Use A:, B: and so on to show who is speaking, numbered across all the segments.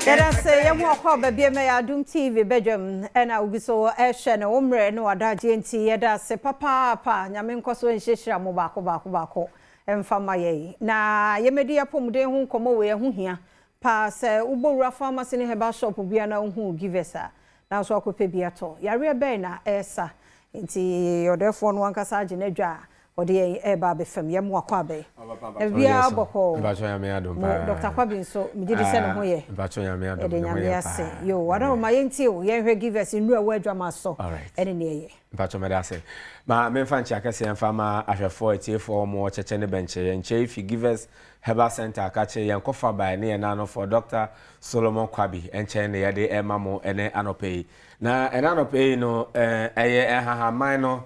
A: Yɛda sɛ yɛho akɔ aba bia ma yɛ Adom TV badwam ɛna obi so ɛhwɛ no wo mmerɛ ne wadagyeɛ nti yɛda ase papaapa. Nyame nkɔ so nhyirahyira mo baako baako baako ɛmfa ma yɛn na yɛmɛdi apɔmuden ho nkɔmmɔ. Wei ɛho hia paa sɛ wobɔ wura pharmacy ne herbal shop bia na wohu Givers a, nanso akɔpɛ bi atɔ. Yareɛ bɛn na ɛɛsa? Nti ɔdɛfoɔ no ankasa agye n'adwa a ɔde yɛn ɛreba abɛfam. Yɛn mu akɔ abɛn ebiara bɔkɔɔ.
B: Mpatsɔ, Nyame adom
A: mo
B: paa.
A: Dr. Kwabi nso, megye di sɛ ne ho yɛ.
B: Mpatsɔ, Nyame adom.
A: Ɛde
B: ne ho
A: Nyame
B: yɛ
A: ase.
B: paa.
A: Yo, wadawoma, yɛntie o, yɛnhwɛ Givers nnura wɔ adwama so ɛne neɛ yɛ.
B: Mpatsɔ, mɛda ase. Ma memfa nkyia kɛseɛ mfa ma ahwɛfoɔ, atiefoɔ mo kyɛkyɛ ne bɛnkyɛ. Yɛnkyɛ fi Givers Herbal Center akakye yɛn kɔfa bae ne yɛn nanofoɔ Dr. Solomon Kwabi nkyɛn ne yɛde ɛma mo ɛne anɔpɛ yi. Na ɛne anɔpɛ yi no, ɛyɛ ɛhahaman no,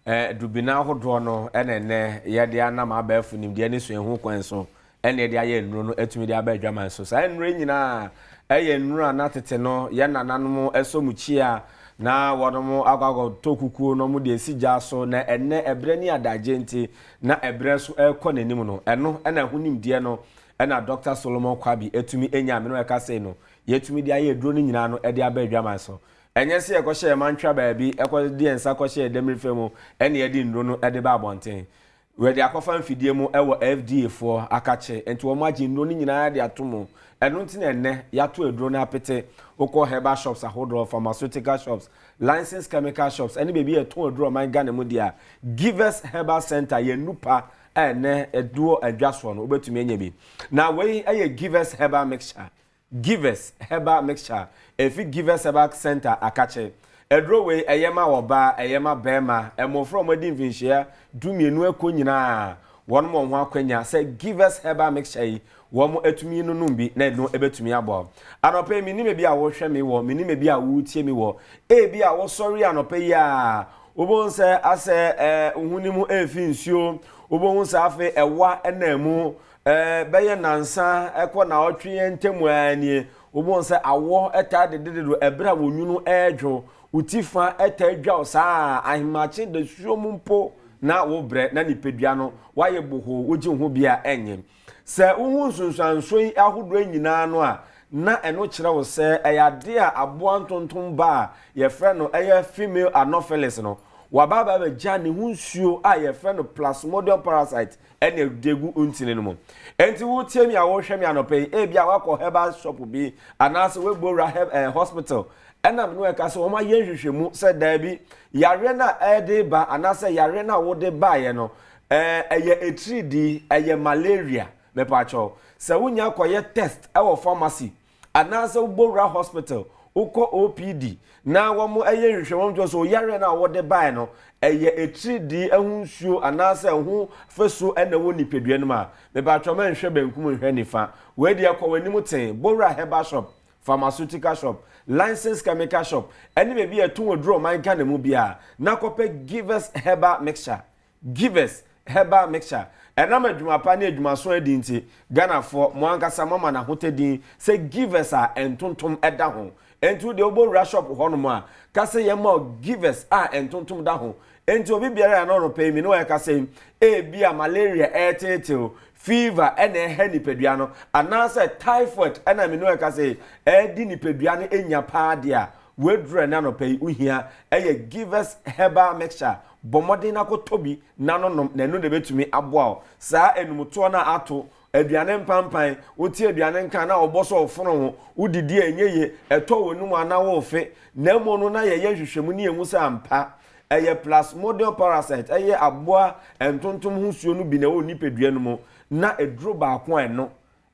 B: dubina ahodoɔ no ɛna ɛnɛ yɛde anam abɛɛfo nimdeɛ ne suahu kwan so ɛna yɛde ayɛ nnuro no atumi de aba adwaman so. Saa nnuro yi nyinaa ɛyɛ nnuro a na tete no yɛn nananom ɛsɔ mu kyia na wɔn akɔ akɔtɔ kukuo na wɔn de esi gya so. Na ɛnɛ ɛbrɛ ne adagye nti na ɛbrɛ so ɛrekɔ n'anim no, ɛno ɛna ɛho nimdeɛ no ɛna Dr. Solomon Kwabi etumi enya amena ɛka sɛ no yɛtumi de ayɛ aduro no nyinaa no ɛde aba adwaman so. Ɛnyɛ sɛ yɛkɔhyɛ yɛn mantwa baabi ɛkɔ de yɛn nsa kɔhyɛ yɛn dɛmirifa mu ɛna yɛde nnuro no ɛde ba abɔnten. Wɔde akɔfa mfidie mu ɛwɔ FDA foɔ akakye, nti wɔn agye nnuro no nyinaa de ato mu. Ɛno nti na ɛnɛ yɛato aduro no apete. Wokɔ herbal shops ahodoɔ, pharmaceutical shops, licensed chemical shops ɛne baabi a yɛtɔn aduro ɔman Ghana mu deɛ a, Givers Herbal Center yɛn nupa a ɛnɛ ɛdoɔ adwa soɔ no, wobɛtumi anya bi. Na wei ɛyɛ Givers Herbal Mixture. Givers Herbal Mixture efi Givers Herbal Center akakye. Aduro wei ɛyɛ ma ɔbaa, ɛyɛ ma bɛrima, mmɔfra a wɔadi mfinhyia 12 ɛkɔ nyinaa, wɔn mo ho akwanya sɛ Givers Herbal Mixture yi wɔn atumi nonom bi na ɛno ɛbɛtumi aboa. Anɔpɛ yi, menim ebi a wɔhwɛ mi wɔ, menim ebi a wɔretie mi wɔ. Ebi a wɔsɔre anɔpɛ yi a, wobɛhu sɛ asɛ ohun mu efi nsuo, wobɛhu sɛ afei ɛwa ɛna mu bɛyɛ nansa ɛkɔ na ɔtwe yɛn ntam nie. Wobɛhu sɛ awɔ ɛtaa dedededo ɛberɛ a wɔnwunu ɛɛdwo wo fa ɛtaa dwa wo saa ahemakye da suo mu mpo na wobrɛ na nipadua no wayɛ bohoo, wogye wo ho bi a ɛnyɛ sɛ wohu nsonsanso yi ahodoɔ nyinaa no a, na ɛno kyerɛ wo sɛ ɛyɛ adeɛ a aboa ntontom ba a yɛfrɛ no ɛyɛ female Anopheles no waba aba abɛgya ne ho nsuo a yɛfrɛ no Plasmodium parasite ɛna ɛde gu ntini no mu. Enti wotie mi a wɔhwɛ mi anɔpɛ yi, ebi a wakɔ herbal shop bi anaasɛ woabu owura hospital ɛnam no ɛka sɛ wɔn ayɛ nhwehwɛmu sɛ daabi, yareɛ no a ɛde ba anaasɛ yareɛ no a wɔde baeɛ no ɛyɛ etiridii, ɛyɛ malaria. Mepaakyɛw, sɛ wonya kɔyɛ test ɛwɔ pharmacy anaasɛ wobɔ wura hospital, wokɔ OPD na wɔn ɛyɛ nhwehwɛmu wɔn sɛ yareɛ no a wɔde baeɛ no ɛyɛ etiridii ɛho nsuo anaasɛ ɛho fasuo ɛna ɛwɔ nipadua no mu a, mepaakyɛw, mɛnhwɛ benkum nhwɛ nifa. Wei deɛ, kɔ wɔn anim ten, bɔ wura herbal shop, pharmaceutical shop, licensed chemical shop ɛne baabi a ɛtɔn aduro ɔman Ghana mu bia na kɔpɛ Givers Herbal Mixture. Givers Herbal Mixture, ɛnam adwuma pa ne adwumaso adi nti, Ghanafoɔ mo ankasa mo ama n'ahotɛ din sɛ Givers a ntontom ɛda ho. Nti deɛ wobɔ wura shop hɔnom a, kasa yɛn ma Givers a ntontom da ho. Nti obi biara a n'ɔno pɛ mi ne wɔyɛ kasa yi, ebi a malaria ɛɛteetew, fever ɛna ɛhɛ nipadua no anaasɛ typhoid ɛna mi ne wɔyɛ kasa yi ɛɛdi nipadua no enya paa deɛ a, wɔaduru ɛna anɔpɛ yi wohia ɛyɛ Givers Herbal Mixture. Bɔ mmɔden na akɔtɔ bi na nonom na ɛno de bɛtumi aboa wo. Saa enumtoɔ no ato aduane mpampan, wote aduane nka na ɔbɔ sɛ ɔfono ho, wodidi a ɛnyɛ yie, ɛtɔ wɔ num ana wɔɔfe. Na mmom no na yɛyɛ nhwehwɛmu ne yɛhu sɛ ampa ɛyɛ Plasmodium parasite, ɛyɛ aboa ntontom ho suo no bi na ɛwɔ nipadua no mu. Na aduro baako a ɛno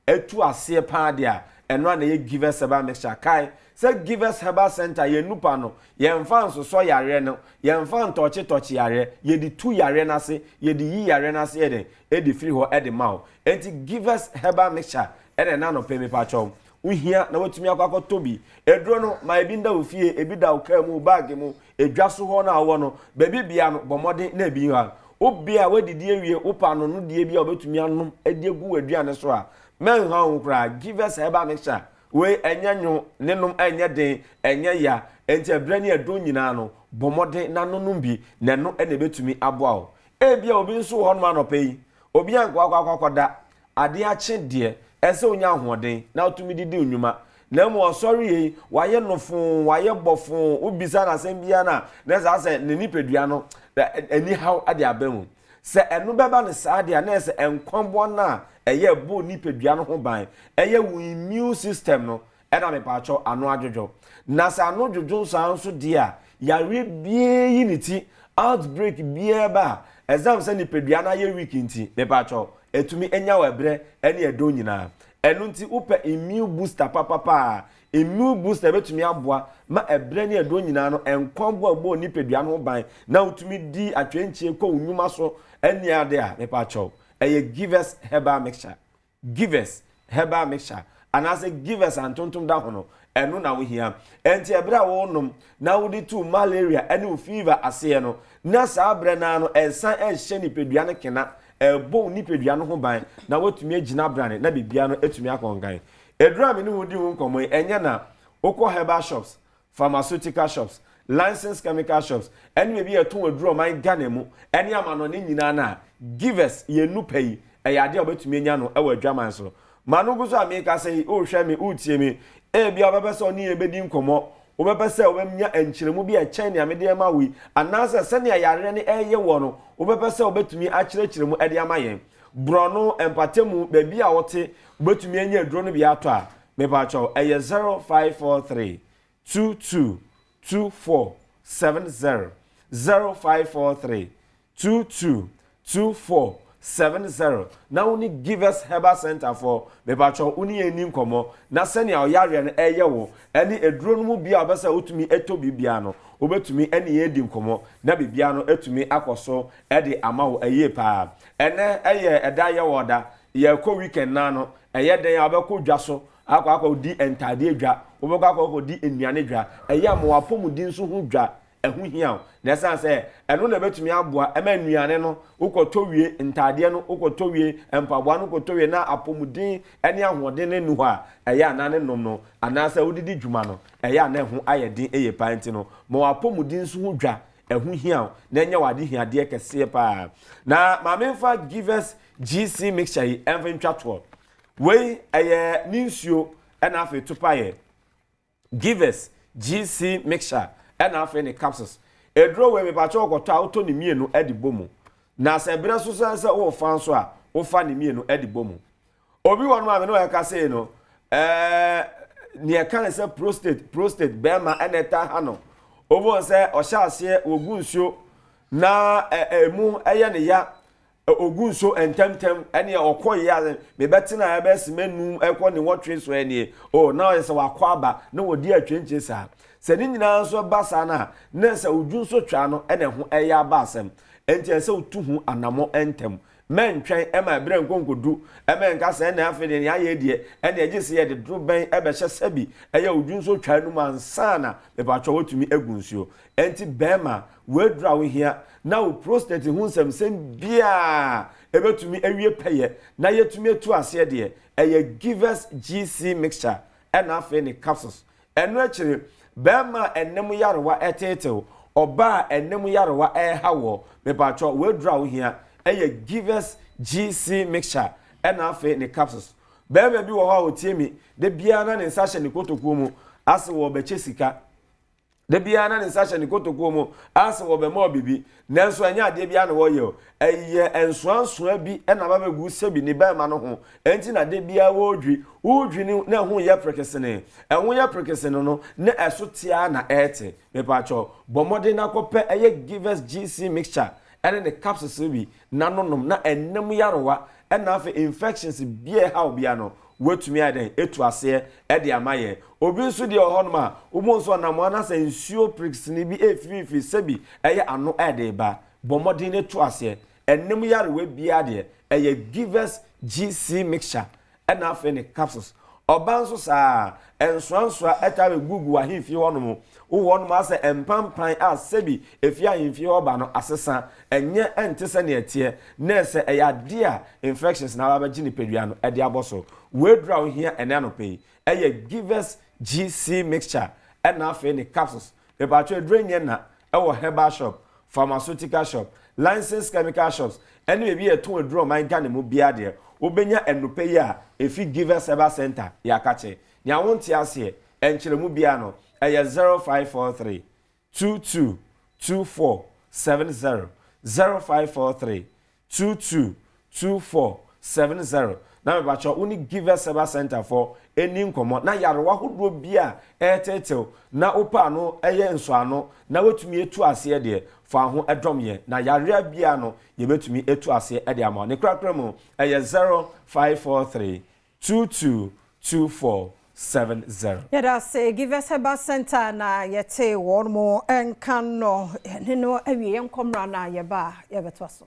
B: ɛtu aseɛ paa deɛ a, ɛno a na ɛyɛ Givers Herbal Mixture. Kae sɛ Givers Herbal Center, yɛn nupa no, yɛmfa nsosɔ yareɛ no, yɛmfa ntɔkye-tɔkye yareɛ, yɛde tu yareɛ no ase, yɛde yi yareɛ no ase, yɛde ɛde firi hɔ ɛde ma wo. Enti Givers Herbal Mixture ɛna ɛna anɔpɛ mipa kyɛw wohia na watumi akɔ akɔtɔ bi. Eduro no ma ebi nda wo fie, ebi da wo kaa mu, bag mu, edwa so hɔ na awɔ no baabi bia no, bɔ mmɔden na ebi ha obi a wadidi awie wopa no no deɛ bi a wobɛtumi anom adi agu w'aduane so a, mɛnha wo koraa. Givers Herbal Mixture wei ɛnyɛ nwo ne nom, ɛnyɛ den, ɛnyɛ ya. Nti ɛbrɛ ne ɛdon nyinaa no, bɔ mmɔden na nonom bi na ɛno ɛna ɛbɛtumi aboa wo. Ebi a obi nso wɔ hɔnom anɔpɛ yi, obi ankɔ akɔ akɔda adeɛ akye deɛ, ɛsɛ onya ahoɔden na wotumi didi nnwuma. Na mmom ɔsɔre yei, wayɛ nofoo, wayɛ bɔfoo, wobisa no asɛm biara no a, na ɛsɛ sɛ ne nipadua no anihaw de aba mu. Sɛ ɛno bɛba no saa deɛ a, na ɛsɛ nkwaboa no a ɛyɛ ɛbɔ nipadua no ho ban, ɛyɛ wo immune system no, ɛna mepaakyɛw ano adwodwo. Na sɛ ano dwodwo saa nso deɛ a, yareɛ biara yi ne ti, outbreak biara ba a, ɛsiane sɛ nipadua no ayɛ weak nti, mepaakyɛw, ɛtumi nya wɔ ɛberɛ ne ɛdɔn nyinaa. Ɛno nti wopɛ immune booster papapa a, immune booster bɛtumi aboa ma ɛberɛ ne ɛdɔn nyinaa no nkwaboa ɛbɔ nipadua no ho ban na wotumi di atwɛnkyie kɔ wo nnwuma so ɛne ade a, mepaakyɛw, ɛyɛ Givers Herbal Mixture. Givers Herbal Mixture anaasɛ Givers antontom da ho no, ɛno na wohia. Ɛnti ɛberɛ a wonom na wode tu malaria ɛne wo fever aseɛ no, na saa berɛ naa no ɛsan ɛhyɛ nipadua no kena, ɛbɔ wo nipadua no ho ban na woatumi agyina brane na biribiara no atumi akɔnkan. Eduru a me ne wo di ho nkɔmmɔ yi, ɛnyɛ na wokɔ herbal shops, pharmaceutical shops, licensed chemical shops, ɛne baabi a yɛtɔn aduru ɔman Ghana mu ɛne amanɔne nyinaa no a, Givers yɛn nupa yi, ɛyɛ adeɛ a wobɛtumi anya no ɛwɔ adwaman so. Ma no gu so a meka sɛ yi, wohwɛ me, wotie me, ebia wobɛpɛ sɛ ɔne yɛn bɛdi nkɔmmɔ, wobɛpɛ sɛ wobɛnya nkyerɛmu bi a ɛkyɛn nea mede ɛma wo yi, anaasɛ sɛnea yareɛ no ɛyɛ wɔ no, wobɛpɛ sɛ wobɛtumi akyerɛkyerɛ mu ɛde ama yɛn. Borɔno, mpatamu, baabi a wote, wobɛtumi anya aduro no bi atɔ a, mepaakyɛw, ɛyɛ 0543 22 24 70, 0543 22 24 70, na wo ne Givers Herbal Center fo, mepaakyɛw, wo ne yɛn ni nkɔmmɔ na sɛnea ɔyareɛ no ɛyɛ wo ɛne aduro no mu bi a wobɛ sɛ wotumi ɛtɔ biribiara no, wobɛtumi ɛne yɛn di nkɔmmɔ na biribiara no atumi akɔ so ɛde ama wo ɛyie paa. Ɛnɛ ɛyɛ ɛda yɛ wɔ da, yɛkɔ weekend naa no, ɛyɛ dɛn a wobɛkɔ dwa so akɔ akɔ di ntadeɛ dwa, wobɛkɔ akɔ akɔ di nnuane dwa, ɛyɛ ama w'apɔmuden nso ho dwa ɛho hia wo. Na ɛsiane sɛ ɛno na ɛbɛtumi aboa ɛma nnuane no wokɔtɔ wie, ntadeɛ no wokɔtɔ wie, mpaboa no wokɔtɔ wie, na apɔmuden ne ahoɔden no nni hɔ a, ɛyɛ anaa ne nom no anaasɛ wodidi dwuma no, ɛyɛ anaa ɛho ayɛ den ɛyɛ paa. Nti no ma w'apɔmuden nso ho dwa ɛho hia wo na ɛnyɛ w'ade hiadeɛ kɛseɛ paa. Na maame mfa Givers GC mixture yi ɛmfa ntwa toɔ. Wei ɛyɛ ne nsuo ɛna afei topa Givers GC mixture ɛna afei ne capsules. Eduro wei mepakyɛ wɔkɔtɔ a, wotɔ ne mmienu ɛde bɔ mu. Na sɛ berɛ so sɛ sɛ wofa nso a, wofa ne mmienu ɛde bɔ mu. Obi wɔ no a me ne wɔyɛ sei no, neɛ ɛka ne sɛ prostate bɛrima ɛna ɛta ha no. Obi wɔ sɛ ɔhyɛ aseɛ wɔgu nsuo na ɛmu ɛyɛ ne ya, ogu nsuo ntɛmtɛm, ɛne ɔkɔ yi a mebɛtena ɛbɛsi mɛnum ɛkɔ ne wɔtwe so ɛnie o, na ɔyɛ sɛ wakɔ aba na wɔdi atwentwe saa. Sɛ ne nyinaa nso ba saa no a, na sɛ odwu nso twa no ɛna ɛho ɛyɛ aba asɛm. Enti ɛsɛ wotu ho anammɔ ntɛm. Mɛntwɛn ɛma ɛberɛ nkonkodu ɛmɛ nka sɛ ɛna afei deɛ nea ayɛ deɛ ɛna ɛgye sɛ yɛde doro bɛn ɛbɛhyɛ sɛbi ɛyɛ odwu nso twa no mu ansa na mepatwa wɔtumi agu nsuo. Enti bɛrima, wɔaduru a wohia na wo prostate ho nsɛmsɛm biara ɛbɛtumi awie pɛyɛ na yɛtumi atu aseɛ deɛ, ɛyɛ Givers GC mixture ɛna afei ne capsules. Ɛno akyire, bɛrima a ɛnam yarewa ɛteetew, ɔbaa a ɛnam yarewa ɛreha wɔ, mepatwɔ wɔaduru a wohia ɛyɛ Givers GC mixture ɛna afei ne capsules. Bɛrima bi wɔ hɔ a ɔtie mi de biara na ne nsa hyɛ ne kotokuo mu ase wɔ bɛkyɛ sika, de biara na ne nsa hyɛ ne kotokuo mu ase wɔ bɛma ɔbibi, nanso ɛnyɛ adeɛ biara na wɔyɛ o. Ɛyɛ nsoansoa bi ɛna aba bɛgu sɛbi ne bɛrima no ho, ɛnti na de biara wɔredwi wɔredwi no na ɛho yɛ prekesene, ɛho yɛ prekesene no na ɛso tea na ɛɛte. Mepatwɔ, bɔ mmɔden na kɔpɛ ɛyɛ Givers GC mixture ɛne ne capsules bi na nonom na ɛnam yarewa ɛna afei infections bia ɛha obia no wɔatumi ayɛ dɛn etu aseɛ ɛde ama yɛn. Obi nso deɛ wɔ hɔnom a wɔn nso ɔnam wɔn anasɛ nsuo pirisini bi efirifiri sɛbi ɛyɛ ano ɛde ba, bɔ mmɔden no etu aseɛ. Ɛnam yarewa biara deɛ, ɛyɛ Givers GC mixture ɛna afei ne capsules. Ɔbaa nso saa, nsoansoa ɛta bɛ gugu ahemfie hɔnom, wowɔ hɔnom asɛ mpampan a sɛbi efie ahemfie hɔ ba no asesa, ɛnyɛ ɛnte sɛ nea ɛteɛ, na ɛsɛ ɛyɛ adeɛ a infections na aba bɛgye nipadua no ɛde abɔ so. Wɔaduru a wohia ɛnɛ anɔpɛ yi ɛyɛ Givers GC mixture ɛna afei ne capsules. Mepatwa, aduro nyɛ na ɛwɔ herbal shop, pharmaceutical shop, licensed chemical shops ɛne baabi a yɛtɔn aduro ɔman Ghana mu biara deɛ, wobɛnya ɛnopɛ yi a ɛfi Givers Herbal Center. Yɛaka kyɛ. Nea wonte aseɛ, nkyerɛmu biara no, ɛyɛ 0543 22 24 70, 0543 22 24 70. Na mepakyɛw, wo ne Givers Herbal Centre foɔ ɛni nkɔmmɔ na yarewa ahodoɔ bi a ɛretetew na wopɛ ano ɛyɛ nsɔano na woatumi atu aseɛ deɛ, fa ho ɛdɔm yɛn na yareɛ biara no yɛbɛtumi atu aseɛ ɛde ama wo. Ne korakora mu ɛyɛ 0543 22 24 70.
A: Yɛda ase. Givers Herbal Center na yɛte wɔn mo nka no. Ɛne no awie, yɛn nkɔmmra na yɛba a yɛbɛtoa so.